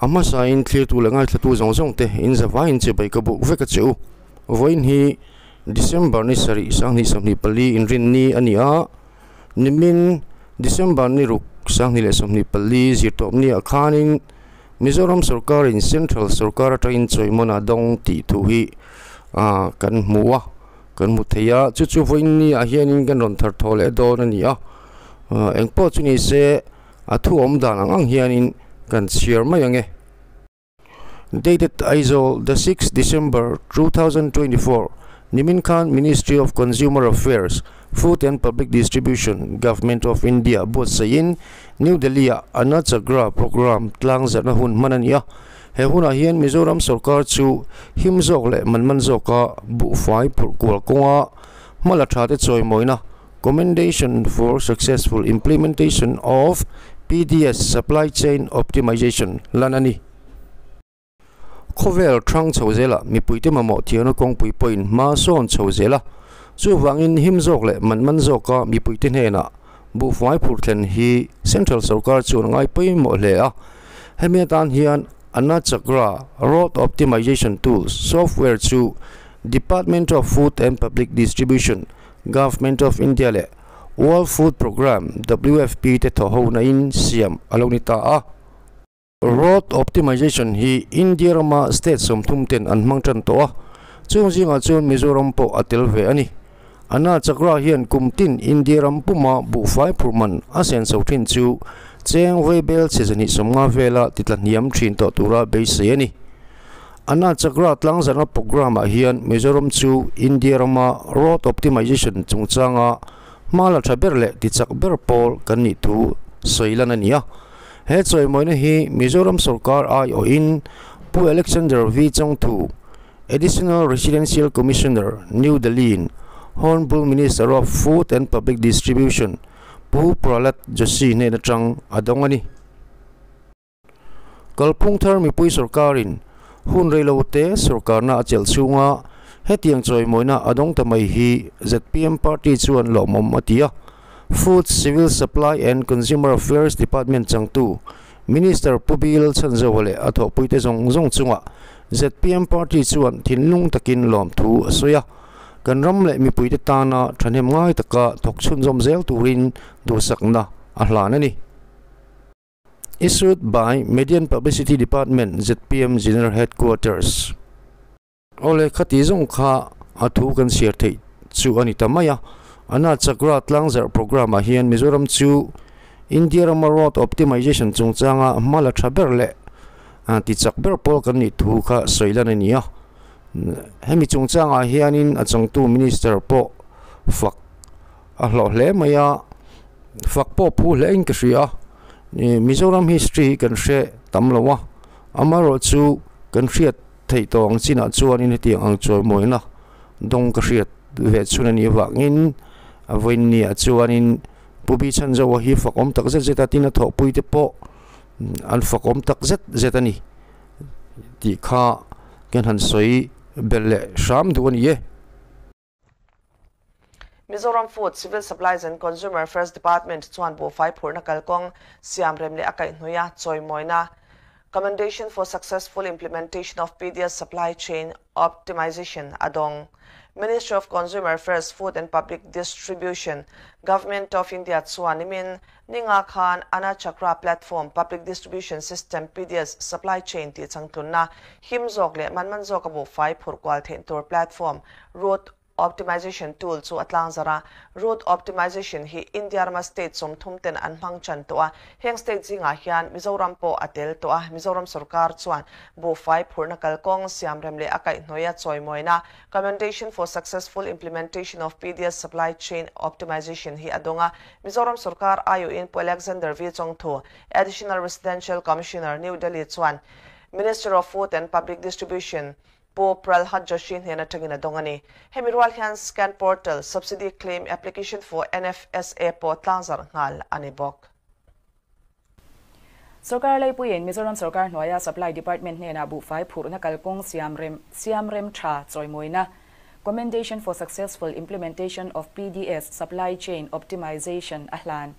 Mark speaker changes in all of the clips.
Speaker 1: A hmasain thlirtu leh ngaithlatu zawng zawng te in zavaiin chibai ka buk vek a che u. Vawiin hi December ni sarih sanghnih sawmhnih pali inrinni a ni a, nimin December ni ruk sanghnih leh sawmhnih pali zirtawpni ah khanin Mizoram sorkarin Central sorkar atangin chawimawna dawng tih thu hi ah kan hmu a, kan hmu thei a, chu chu vawiin ni ah hianin kan rawn thar thaw leh dawn a ni a, engpawh chu ni se a thu awm dan ang ang hianin kan chhiar mai ang e. Dated Aizawl, the 6 December 2024, nimin khan Ministry of Consumer Affairs, Food and Public Distribution, Government of India buatsaihin New Delhi-ah Anna Chagra Programme tlang zarhna hun hman a ni a. He hunah hian Mizoram sorkar chu him zawk leh man man zawka buhfai phurh kual kawnga hma la tha te chawimawina Commendation for Successful Implementation of PDS Supply Chain Optimization lan a ni. Khawvel hrang chho zelah mipuite mamawh thiamna kawngpui pawhin hma sawn chho zel a, chuvangin him zawk leh man man zawka mipuite hnenah buhfai phur thlen hi Central sorkar chuan a ngai pawimawh hle a. Hemi atan hian Anna Chakra Road Optimization Tools software chu Department of Food and Public Distribution, Government of India leh World Food Programme, WFP, te thawhhona in siam a lo ni ta a. Road Optimization hi India rama state 30 ten an hmang tan tawh a, chung zingah chuan Mizoram pawh a tel ve a ni. Anna Chakra hian kum tin India ram puma buhfai phurh man a sen chho thin chu cheng vaibel chhe zahnih 50 vela titla hniam thin tawh tura beisei a ni. Anna Chakra tlangzarhna programme ah hian Mizoram chu India rama road optimization chungchanga hma la tha ber leh tichak ber pawl kan nih thu sawi lan a ni a. He chawimawina hi Mizoram sorkar aiawhin Pu Alexander V Chawngthu, Additional Residential Commissioner, New Delhi in Honourable Minister of Food and Public Distribution Pu Prahlad Joshi hnen atang a dawng a ni. Kalphung thar mipui sorkarin hun reilo te sorkarna a chelh chhunga hetiang chawimawina a dawng ta mai hi zpm party chuan lawmawm a ti a. Food, Civil Supply and Consumer Affairs Department changtu Minister Pu Bill Chhanzoa leh a thawhpuite zawng zawng chungah zpm party chuan thinlung takin lawmthu a sawi a. Kan ram leh mipuite tana thahnem ngai taka thawk chhunzawm zel turin duhsakna a hlan a ni. Issued by Media and Publicity Department, zpm General Headquarters. Awle khati zawng kha a thu kan chhiar theih chu a ni ta mai a. Anna Chakra tlangzarh programme ah hian Mizoram chu India rama road optimization chungchanga hma la tha ber leh ti chak ber pawl kan nih thu kha sawi lan a ni a. Hemi chungchangah hianin a changtu minister pawh fak a hlawh hle mai a, fak pawh phu hle in ka hria a. Mizoram history hi kan hre tam lo a, amaherawhchu kan hriat theih tawh ang chinah chuanin hetiang ang chawimawina dawng ka hriat ve chhun a nih avangin a vawiin ni ah chuanin Pu Bi Chhanzoa hi fak awm tak zet zet a, tin a thawhpui te pawh an fak awm tak zet zet a ni tih kha kan han sawi belh leh hram duh a ni e.
Speaker 2: Mizoram Food, Civil Supplies and Consumer Affairs Department chuan buhfai phurhna kalkawng siam rem leh a kaihhnawih a chawimawina Commendation for Successful Implementation of PDS Supply Chain Optimization a dawng. Ministry of Consumer Affairs, Food and Public Distribution, Government of India chuan nimin ninga khan Anna Chakra Platform Public Distribution System, PDS, Supply Chain tih changtlunna him zawk leh man man zawka buhfai phurh kual theih tur platform route Optimization tool chu a tlangzarh a, route optimization hi India rama state 30 ten an hmang chan tawh a, heng state zingah hian Mizoram pawh a tel tawh a, Mizoram sorkar chuan buhfai phurhna kalkawng siam rem leh a kaihhnawih a chawimawina Commendation for Successful Implementation of PDS Supply Chain Optimization hi a dawng a, Mizoram sorkar aiawhin Pu Alexander V Chawngthu, Additional Residential Commissioner, New Delhi chuan Minister of Food and Public Distribution, Pu Pralhad Joshi hnen atangin a dawng a ni. Hemi rual hian Scan Portal, Subsidy Claim Application for NFSA pawh tlangzarh nghal a ni bawk.
Speaker 3: Sorkar leipuiin Mizoram sorkar hnuaia Supply Department hnenah buhfai phurhna kalkawng siam rem siam rem tha chawimawina Commendation for Successful Implementation of PDS Supply Chain Optimization a hlan.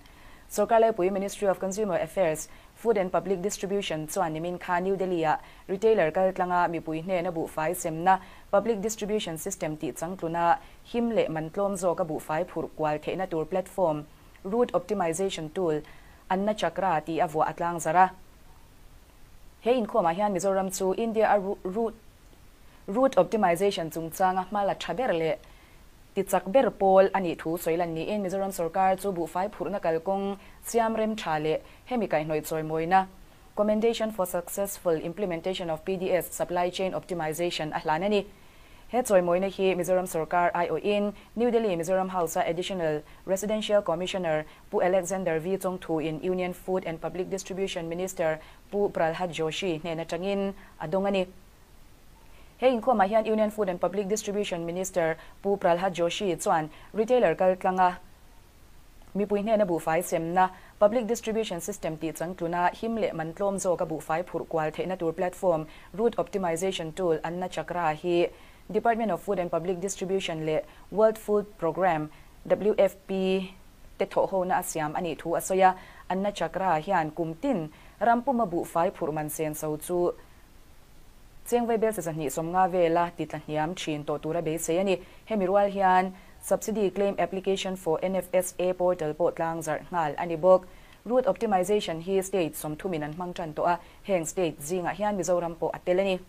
Speaker 3: Sorkar leipui Ministry of Consumer Affairs, Food and Public Distribution chuan nimin kha New Delhi-ah retailer kaltlanga mipui hnena buhfai semna Public Distribution System tih changtluna him leh man tlawm zawka buhfai phurh kual theihna tur platform Route Optimization Tool Anna Chakra tih a vuah a tlang zarh a. He inkhawmah hian Mizoram chu India-a Route Optimization chungchanga hma la tha ber leh ti chak ber pawl a nih thu sawi lan niin Mizoram sorkar chu buhfai phurhna kalkawng siam rem tha leh hemi kaihhnawih chawimawina Commendation for Successful Implementation of PDS Supply Chain Optimization a hlan a ni. He chawimawina hi Mizoram sorkar aiawhin New Delhi Mizoram House-a Additional Residential Commissioner Pu Alexander V Chongthu in Union Food and Public Distribution Minister Pu Pralhad Joshi hnen atangin a dawng a ni. He inkhawmah hian Union Food and Public Distribution Minister Pu Pralhad Joshi chuan retailer kaltlanga mipui hnena buhfai semna Public Distribution System tih changtluna him leh man tlawm zawka buhfai phurh kual theihna tur platform Route Optimization Tool Anna Chakra hi Department of Food and Public Distribution leh World Food Programme, WFP, te thawhhona a siam a nih thu a sawi a. Anna Chakra hian kum tin ram puma buhfai phurh man senso chu Chengvei bel 250 vela ti tla hniam thin tawh tura beisei a ni. Hemi rual hian Subsidy Claim Application for NFSA portal pawh tlang zarh nghal a ni bawk. Route Optimization hi state 30 in an hmang tan tawh a, heng state zingah hian Mizoram pawh a tel a ni.